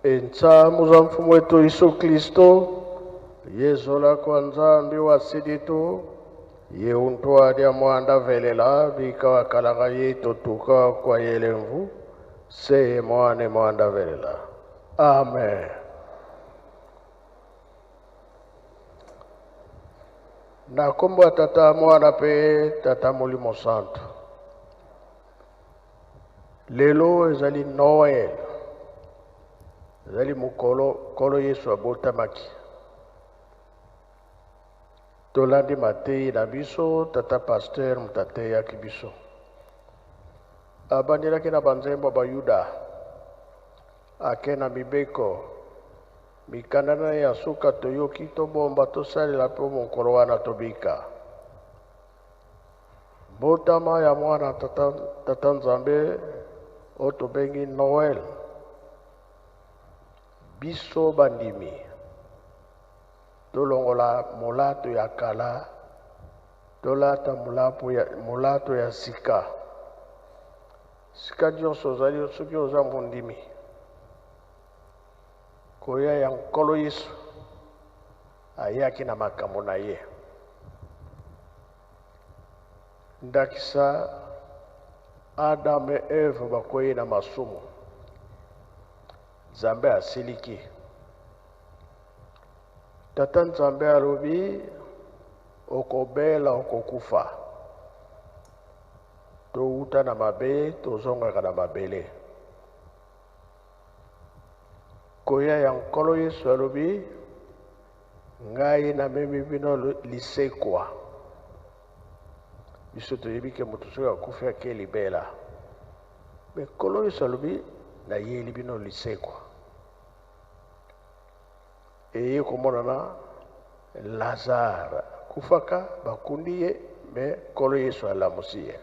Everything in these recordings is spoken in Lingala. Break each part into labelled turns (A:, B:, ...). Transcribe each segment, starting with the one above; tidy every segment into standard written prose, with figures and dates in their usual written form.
A: Entsamu za mfumu wetu Yesu Kristo yezola kwa Nzambi wa siditu ye untwalya mwanda velela bika wakalaka ye totuka kwa yelemvu seye mwane mwanda velela. Amen. Na kombo ya Tata, Mwana pe Tata Molimo Santu. Lelo ezali Noël. Ezali mokolo Nkolo Yesu abotamaki. Tolandi mateyi na biso, tata pasteur moto ateyaki biso. Abandelaki na banzembo ya Bayuda, ake na mibeko, mikanda na ye ya suka toyoki, tobomba, tosalela mpo mokolo wana tobika. Mbotama ya mwana tata, tata Nzambe oyo tobengi Noël. Biso bandimi tolongola molato ya kala, tolata molapo ya, molato ya sika. Sika nyonso ozali, soki oza mondimi, koya ya Nkolo Yesu ayaki na makambo na ye. Ndakisa, Adam et Eve bakwei na masumu. Nzambe asiliki. Tata Nzambe alobi, okobela, okokufa. Towuta na mabe, tozongaka na mabele. Koya ya Nkolo Yesu alobi, ngai namemi bino lisekwa. Biso toyebi ke moto soki akufi ake libela. Me Nkolo Yesu alobi, nayeli bino lisekwa. Eye komonana Lazare akufaka, bakundi ye, me Nkolo Yesu alamusi ye.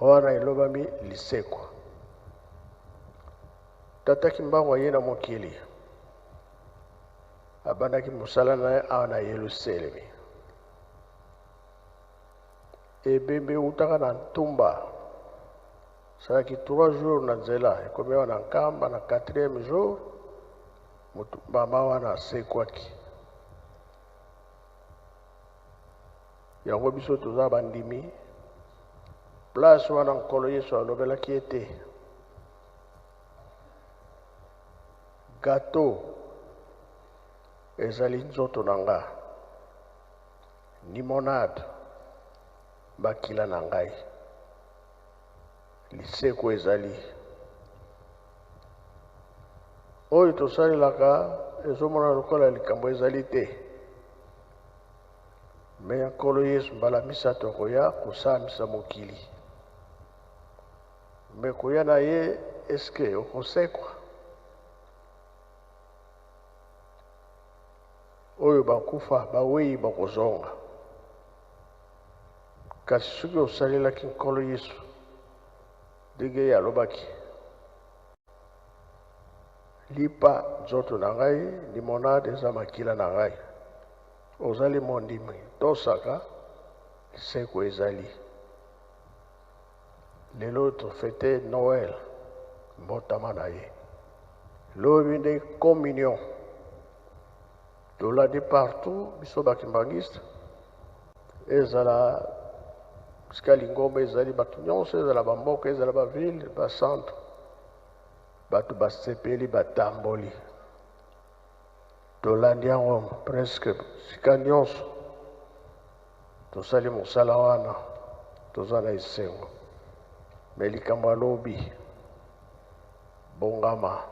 A: Wana elobami lisekwa. Tata Kimbangu aye na mokili, abandaki mosala na ye awa na Yelusalemi. Ebembe eutaka na Ntumba, asalaki 3 jours na nzela, ekomi awa na Nkamba na 4e jour, motu mama wana asekwaki. Yango biso toza bandimi place wana Nkolo Yesu alobelaki ete gâteau ezali nzoto na nga, limonade makila na ngai, liseko ezali oyo tosalelaka ezomonana lokola likambo ezali te. Me Nkolo Yesu mbala misato akoya kosambisa mokili. Me koya na ye eske okosekwa? Oyo bakufa bawei bakozonga. Kasi soki osalelaki Nkolo Yesu ndenge ye alobaki, lipa nzoto na ngai, limonade eza makila na ngai. Ozali mondimi, tosaka liseko ezali. Lelo tofete Noël, mbotama na ye. Lobi nde communion. Tolandi partout biso ba kimbanguiste, ezala sika lingomba ezali bato nyonso, ezala ba mboka, ezala ba ville, ba centre, bato basepeli, batamboli. Tolandi yango presque sika nyonso tosali mosala wana, toza na esengo. Me likambo alobi, bongama,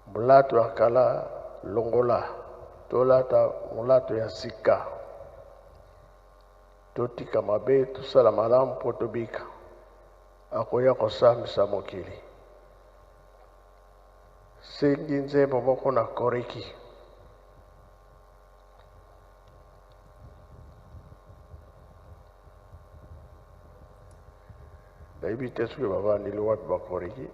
A: molato ya kala longola, tolata molato ya sika, totika mabe, tosala malamu mpo tobika. Akoya kosambisa mokili. Sengi nzembo moko na koriki. Nayebi te soki bavandeli wapi bakoriki.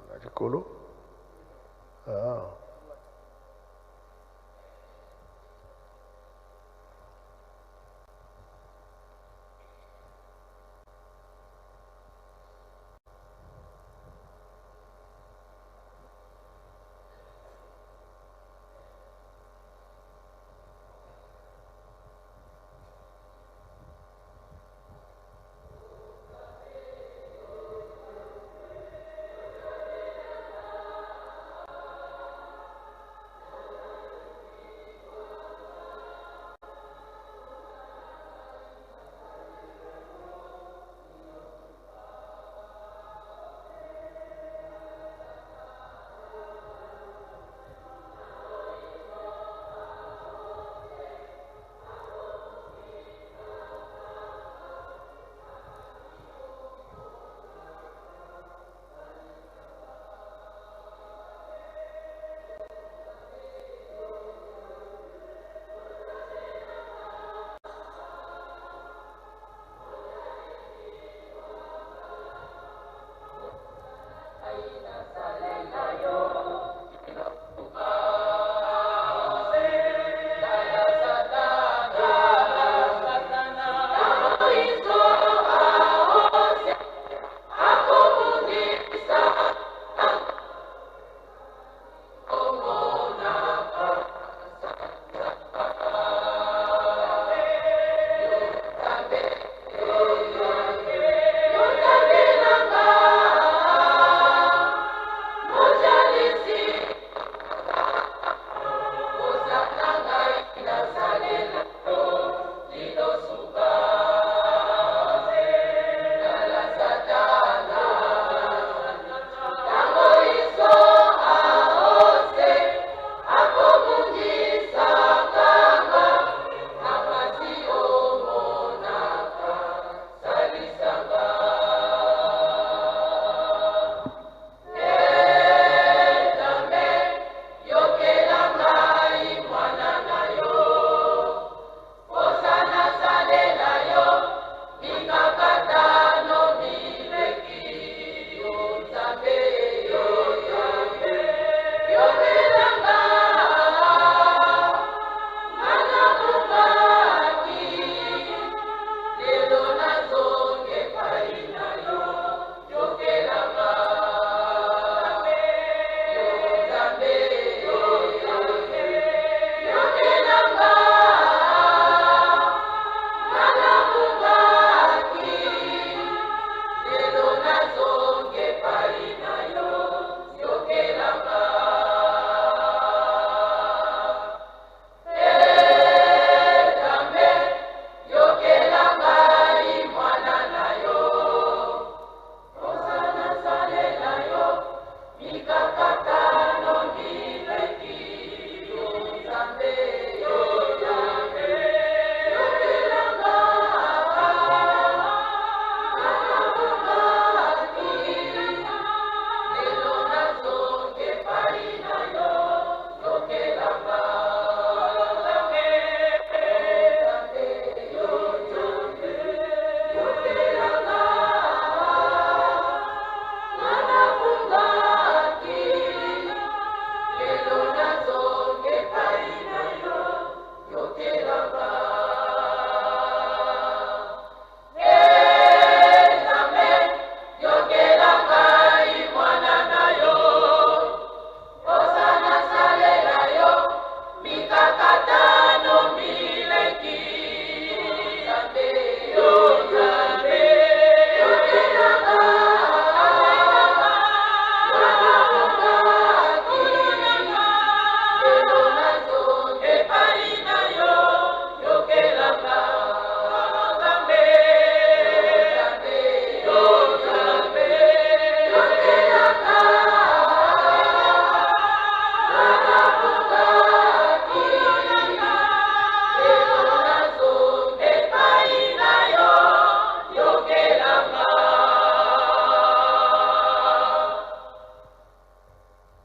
A: Na likolo. Ah.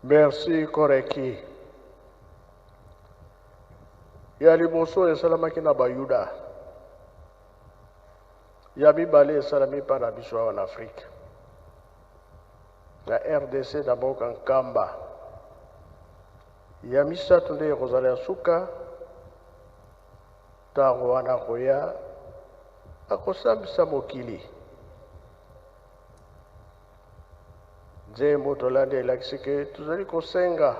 A: Merci Koreki. Ya liboso esalamaki na Bayuda. Ya mibale esalami mpa na biso awa na Afrique. Na RDC na mboka Nkamba. Ya misato nde ekozala ya suka ntango wana akoya akosambisa mokili. Nzembo tolandi elakisi ke tozali kosenga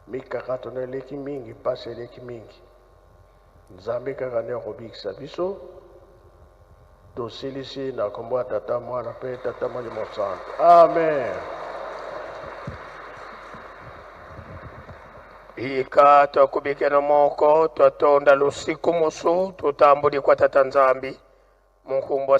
A: mikakatano eleki mingi, mpasi eleki mingi. Nzambe kaka nde akobikisa biso. Tosilisi na kombo ya Tata, Mwana mpe Tata Molimo Santu. Amen.
B: Bika twakubikena moko twatonda lusiku musu tutambuli kwa Tata Nzambi munkumbwa.